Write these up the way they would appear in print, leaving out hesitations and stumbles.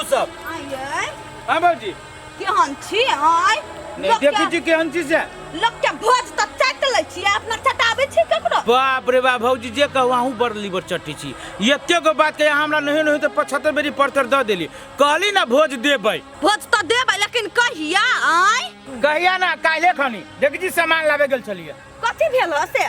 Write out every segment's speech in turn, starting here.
सब। आइए। हाँ भौजी। केहन छी आय? नहीं देखै छी केहन छी से। लोक के भोज तऽ चाटि लै छी, अपना चटाबै छी ककरो? बाप रे बाप भौजी, जे कहू अहूँ बड़ लीवर चट्टी छी। एते गो बात के हमरा नहीं नहीं तऽ 75 बेरी परतर दऽ देली। कहली ना भोज देबै। भोज तऽ देबै, लेकिन कहिया आय? कहिया ना, काल्हे खनी। देखै छी सामान लाबे गेल छलियै। कथी भेल ह से?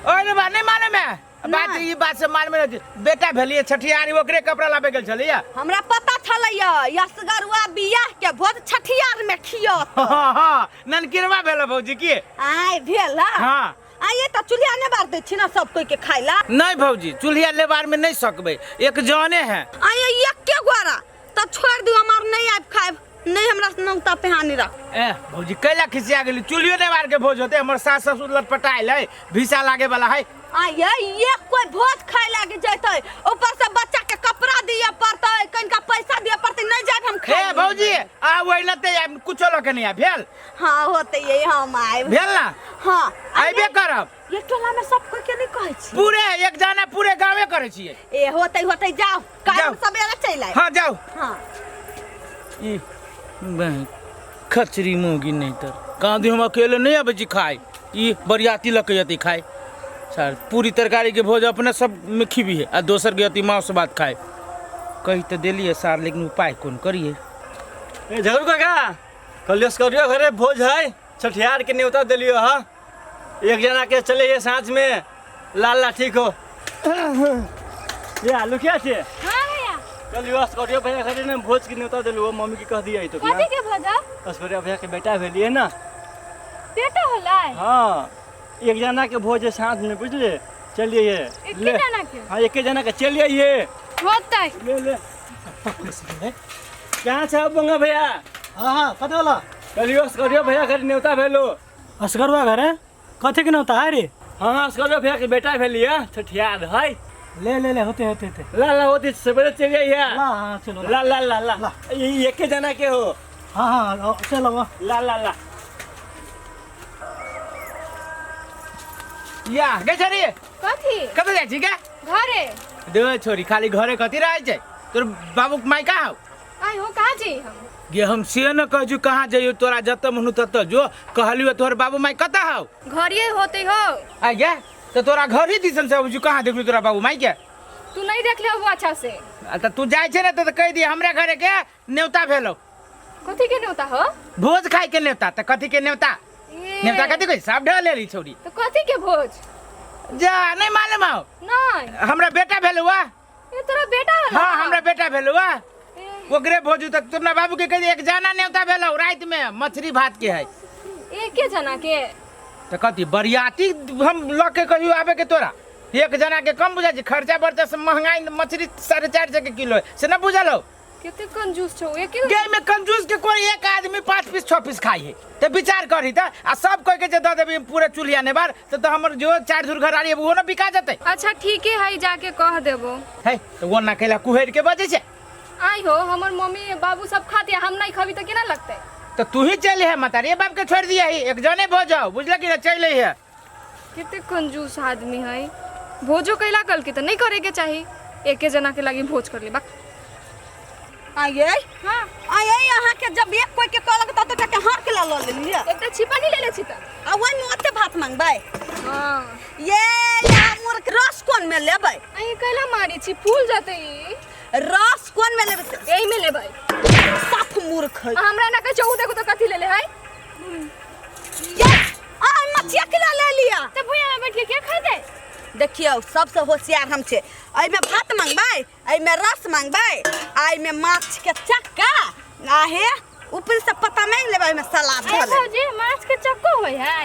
अरे बा नहीं मालूम है बात। नहीं। ई बात से मालूम नहीं, बेटा भेलिए छठियारी, ओकरे कपड़ा लाबे गेल छलियै। हमरा पता छलैया यसगरुआ बियाह के भोज छठियार में खियत। हाँ हाँ, ननकिरवा भेल भौजी की। आय भेल? हाँ। आय तऽ चूल्हा नहि बार दै छी ना सब कोई के खाय ला? नहीं भौजी, चूल्हा लेबार में नहीं सकबै, एक जाने है। आय एके गोरा तऽ छोड़ दियौ, हमार नहीं आबि खायब, नहीं हमरा नौता पेहानी रख। ए भौजी, कैला खिसिया गेली? चूल्हियो नेबार के भोज होते? हमर सास ससुर लटपटायल है, भीसा लागे वाला है। आय एक कोई भोज खाय लागे जैते, ऊपर से बच्चा के कपड़ा दिए पड़ते, कनिका पैसा दिए पड़ते, नहीं जाए हम खाय। ए भौजी, आ वही लते कुछो लके नहीं आ भेल। हाँ होते ये हम आए भेल ना। हाँ आइबे करब। ये टोला में सब कोई के नहीं कहै छी? पूरे एक जाना पूरे गांवे करै छियै। ए होते होते, जाओ काल्हि जाओ। सवेरे चलि आयब। हाँ जाओ। हाँ। ई बहन खचरी मोगी नहीं तर कहाँ दी, हम अकेले नहीं आबै छी खाय, ई बरियाती लऽ के जतै खाय। सर पूरी तरकारी के भोज अपने सब में खीबी है आ दोसर के अति मांस भात खाए। कही तऽ देलियै सार, लेकिन उपाय कोन करियै? ए झगड़ू काका, कलियस करियो घरे भोज है, छठियार के न्योता देलियो हा, एक जना के चले ये साँझ में। लाल ला ठीक हो ये आलू क्या छे? हाँ भैया। कलियो असकरियो भैया घरे ने भोज के न्योता देलियो, मम्मी के कह दिया तो। कथी के भोज? असकरिया भैया के बेटा भेलिए ना। बेटा होलै? हाँ, एक जना के भोज है साँझ में, बुझले? चलिए ये एके ले। जना के? हाँ एके जना के, चलिए ये होतै। ले ले। कहाँ छ बंगा भैया? हाँ हाँ, कथी वाला? कलियो असकरियो भैया घर न्योता भेलो। असगरुआ घरे कथी के न्योता है रे? हाँ हाँ, असकरियो भैया के बेटा भेलिए, छठियार है। ले ले ले, होते होते होते। ला ला होते, सवेरे चलिए ये। ला हाँ चलो। ला ला ला ला ला। ये एके जना के हो। हाँ हाँ चलो। ला ला ला। या गे छोरी। कथी? कतऽ जाइ छी गे? घरे। दे छोरी, खाली घरे कथी रहै छै? तोर बाबू के माय कहाँ हौ? आइ हो, कहाँ जाइ हम? गे हम से न कहै छी कहाँ जइयो, तोरा जतऽ मन ततऽ जो। कहलियो तोहर बाबू माय कतऽ हौ? घरे होते हो। आ गे तऽ तोरा घर ही दिसन से अबै छी, कहाँ देखलू तोरा बाबू माय के? तू नहीं देख ले हो अच्छा से। आ तऽ तू जाइ छै ने तऽ कहि दिहे हमरा घरे के न्योता भेलौ। कथी के न्योता हो? भोज खाय के न्योता। तऽ कथी के न्योता? ए। न्योता कथी कहै? सब ढह लेली छौरी। तो कथी के भोज? जा नहीं मालूम हौ? नहीं। हमरा बेटा भेलौ वा। ए तोरा बेटा भेलौ? हाँ हमरा बेटा भेलौ वा, ए। ओकरे भोज। तक तोरा बाबू के कहि एक जाना न्योता भेलौ, राति में मछली भात के है। एके जना के? तऽ कथी बरियाती हम लऽ के कहियो आबे के? तोरा एक जना के कम बुझाइ छै? खर्चा बर्चा से महंगाई, मछली 450 के किलो है से न बुझल हौ? कते कंजूस छौ एके गे में कंजूस के कोई एक आदमी 5 पीस 6 पीस खाई है तऽ विचार करही। तऽ आ सब कोई के जे दऽ देबी पूरे चूल्हिया नेबार तऽ हमर जो 4 धुर घर आरी ओहो न बिका जेतै। अच्छा ठीके है, जाके कह देबो। है तऽ ओ ना कैला कुहरि के बजै छै। आई हो, हमर मम्मी बाबू सब खाते, हम नहीं खबी तऽ केना लगतै? तऽ तू ही चल है, मतारी बाप के छोड़ दिया ही, एक जने भोज जाओ, बुझल कि न? चल है। कते कंजूस आदमी है, भोजो कैला कल के तऽ नहीं करे के चाही, एके जना के लागी भोज कर ले बा। आइए। हाँ। आइए, यहाँ के जब एक कोई के कहलक तब तक के हार के ला लेलिए। एकटा छिपा नहीं लेले छी तऽ। आ ओहि में ओते भात मांगबै? हाँ। ये यहाँ मूर्ख, रस कोन में लेबै? आई कैला मारी छी, फूल जतै ई। रस कोन में लेबै? एही में लेबै। साफ मूर्ख है। आ हमरा ना कहै छै, उ देखू तऽ कथी लेले है। ये आ मछिया के ला ले लिया। तऽ भुइयां में बैठ के के खैतै? देखियौ सबसे होशियार हम छे। एहिमे भात मांगबै, एहिमे रस मांगबै, आ एहिमे माछ के चक्का, आ हे ऊपर से पत्ता मांगि लेबै, एहिमे सलाद अरे धऽ लेबै। भौजी, माछ के चक्को होइ है?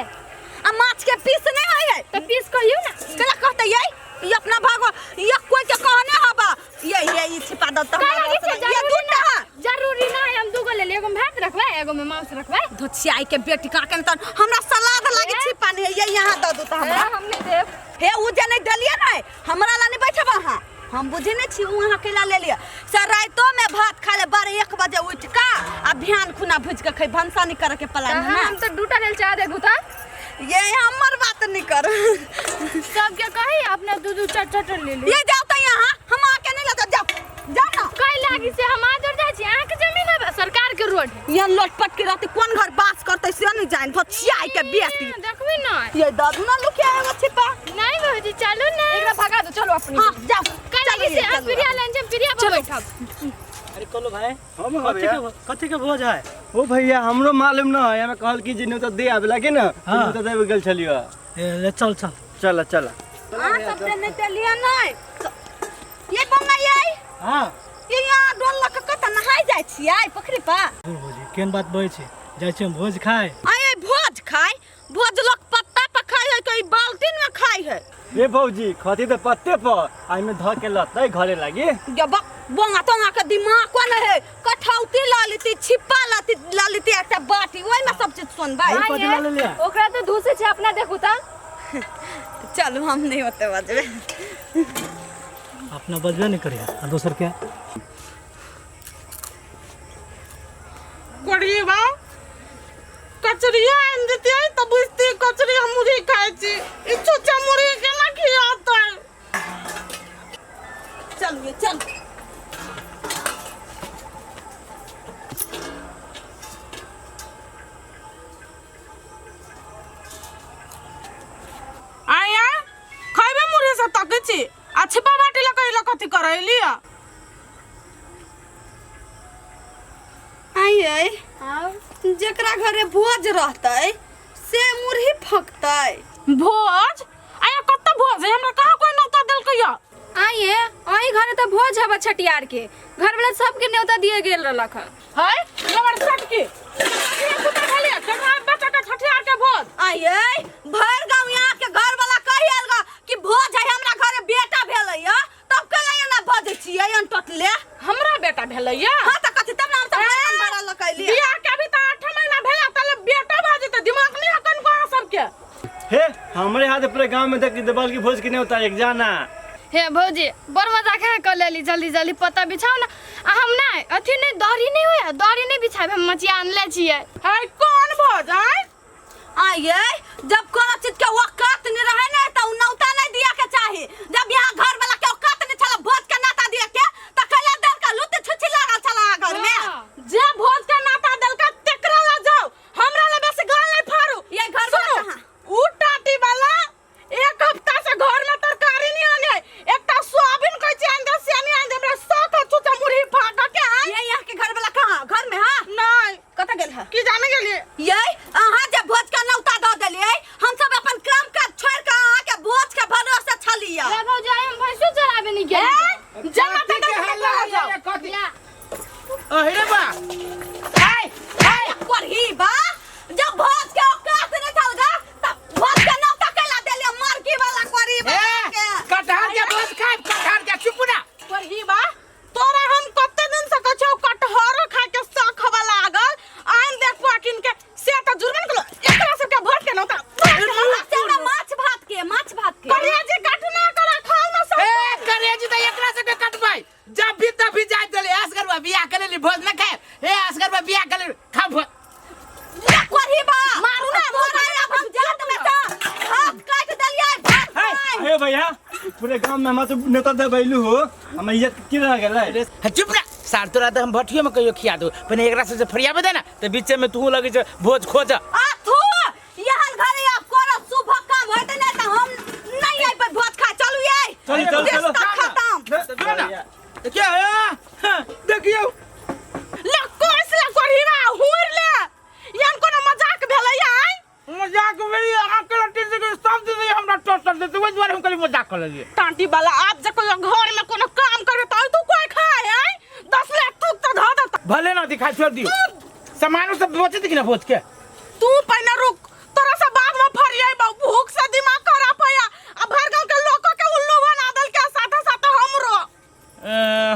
आ माछ के पीस नहीं होइ है? तऽ पीस कहियौ ना। केना कहतै ये? ई अपना भागो, ये कोई के कहने हबा। ये ई छिपा दो त का लागी छै? ये जरूरी दूटा ना, जरूरी ना है, हम दूगो ले लिए, एगो में भात रखबै, एगो में मांस रखबै। धोछियाई के बेटी का के त हमरा सलाद लागी छिपा नहीं है, ये यहाँ दऽ दू त हमरा। हम नहीं देब। हे उ जे नहीं देलिए ने, हमरा ला नहीं बैठब अहाँ। हम बुझे नहीं छी उ अहाँ कैला ले लिअ। से राइतो में भात खा ले 12-1 बजे उठ का आ ध्यान खुना भुज के खै, भनसा नहीं करे के प्लान है ना। हम तो दूटा लेल चाह देखू त। ये हमर बात नहीं कर। सबके कही अपना दू दू चार चार ले ले। ये जाओ त यहाँ, हम आके नहीं लगा, जाओ जाओ ना। कै लागी से हम आ जर जाइ छी, अहाँ रोड यहाँ लटपट के रहते कोन घर बास करते से नहीं जान भचियाई के बेटी। देखबी ना। ये दादू ना लुकिया एगो छिपा। नहीं भौजी चलो ना, एकरा भगा दो, चलो अपनी। हां जाओ। कल से हम प्रिया लाइन से प्रिया पर बैठब। अरे कहलो भाई, हम कथी भैया। के कथी के भोज है? ओ भैया हमरो मालूम न है, हमें कहल कि जे न्योता दे आबे लागे ना, हाँ। न्योता देबे गेल छलियो। ए, ले चल चल चल चल। अहाँ सब से नहीं देलियै नहीं ये बंगा ये। हां ये यहाँ डोल लऽ कऽ कतऽ नहाय जाइ छियै पोखरि पर? भौजी केहन बात बजै छी, जाइ छी हम भोज खाय। आय भोज खाय? भोज लोग पत्ता पर खाय है कि बाल्टीन में खाय है? ए भौजी खती तऽ पत्ते पर, आइमे धऽ के लतै घरे लागी। गे बंगा तंगा के दिमाग कोन है, कठौती लऽ लेती, छिप्पा लती लऽ लेती, एकटा बाटी ओहिमे सब चीज सुनबै। अरे कथी लऽ लेलियै? ओकरा तऽ धूसे छै, अपना देखू तऽ। चलू हम नहीं ओते बजबै। अपना बजबे नहीं करिए आ दोसर के। कोड़िए बा कचरिया आनि देतियै तऽ बुझतियै कचरी हम मुरही खाइ छी, ई छुच्छा मुरही केना खियातै? चलू ये चल। आया खैबे मुरही से तकै छी आ छिपा बाटी लऽ कऽ कथी करैली? आइए जेकरा घरे भोज रहतै से मुरही फकतै। भोज? आया कत्ता भोज है, हमरा कहाँ कोई न्योता देलकै या? आइए अही घरे तऽ भोज हबा छठियार के, घर वाला सबके न्योता दिए गेल रहलक हन। है लवर सटकी पुता भेलियै केकरा बच्चा के छठियार के भोज? आइए भरि गाँव यहाँ के घर वाला कहि आयल गा कि भोज है हमरा घरे बेटा भेलै या, तब कैला एना बजै छियै अनटोटले? हमरा बेटा भेलै या? हां तऽ कथी तब ना हम सब भरि गाँव भरल कैलियै। बियाह के अभी तऽ 8 महीना भेलै तले बेटा भऽ जेतै, दिमाग नहि है कनिको अहाँ सबके? हे हमरे हाथ पूरे गांव में देख देवल की भोज के न्योता एक जाना। हे भौजी बड़ मजा खा कर लेली, जल्दी जल्दी पत्ता बिछाउ ना। आ हम ना अथी नहीं दरी नहीं होया, दरी नहीं बिछाब, हम मचिया आनले छियै। है कोन भोज आय? आइए जब कोनो चीज के औकात नहीं रहे ना तो उ नौता नहीं दिया के चाही। जब यहाँ घर वाला के औकात नहीं छला भोज के नाता दिया के त कैला दर का लुत छुछी लागल छला घर में। जे भोज के नाता देलका तेकरा ला जाओ, हमरा ला बेसी गाल नहीं फाड़ू। ये घर वाला सुनू, कहाँ? उ टाटी वाला एक हफ्ता से घर में तरकारी नहीं आने, एकटा सोयाबीन कहै छै आनि दे से नहीं आनि दे, हमरा शौक है छुछा मुरही फाका के आय। ये यहाँ के घर वाला कहाँ घर में? हां नहीं कतऽ गेल है की जाने गेलियै? ये अहाँ जे भोज के नौता दऽ देलियै, हम सब अपन काम काज छोड़ि कऽ अहाँ के भोज के भरोसे छलियै। ले भौजी आइ हम भैंसो चराबे नहीं गेलियै। जमा तऽ दे जाओ। अरे बा आय आय करही बा, जब भोज के औकात नहीं छल गा तब भोज के नौता कैला देलियै मार्की वाला करही बा के। कटहर के भोज खाय, कटहर के चुप ना। करही बा तोरा हम कते दिन से कहै छियौ कटहरो खाय के शौक हवा लागल, आनि देखबो किन के से तऽ जुड़बे ने केलौ, एकरा सबके भोज के नौता। से ना माछ भात के, माछ भात के। करेजी काटू ना करा खाऊ ना सब। ए करेजी तऽ एकरा सबके कटबै, जब भी तब भी जाय देले असगर बा बियाह करे ली भोज न खाय। ए असगर बा बियाह करे ली खा भोज। ले करही बा मारू ना तोरा, अब हम जात में से हाथ काट देलियै भात खाय। हे भैया पूरे गांव में हमरा तो न्योता देबैलू हो, हम इज्जत की रह गेलै? हे चुप ना सार, तोरा तऽ हम भट्ठियो में कहियो खिया दू, पहिने एकरा से फरियाबे दे ना तऽ बीचे में तू लगै छै भोज खोज। आ थू यहन घरे आप कोनो शुभ काम होते नहीं तो हम नहीं आइबै भोज खाय। चलू ये चलू, चलू, चलू। रिश्ता खत्म। चलो ना क्या है देखियो ले कोस ले करही बा हुर ले, यहन कोनो मजाक भेलै आय? मजाक भेलै अहाँ के लट्टी से सब दीदी हमरा टोटर देते, ओहि दुआरे हम कहली मजाक कर लेलियै। टांटी वाला आप जे कोई घर में कोनो काम करबे त तू कोई खाय आय 10 लाख तू त धऽ देता। भले ना दिखाई छोड़ दियो, सामानो सब बचत कि ना भोज के? तू पहिने रुक, तोरा से बाद में फरियाई बा, भूख से दिमाग खराब होया आ भर गांव के लोगो के उल्लू बना देल के साथे साथे हमरो।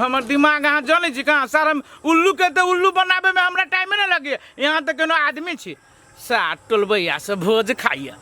हमर दिमाग अहाँ जनै छी कहाँ सर, हम उल्लू के तऽ उल्लू बनाबे में हमरा टाइमे नहीं लगे, यहाँ तऽ कोनो आदमी छी सात टोलबैया से भोज खाइया।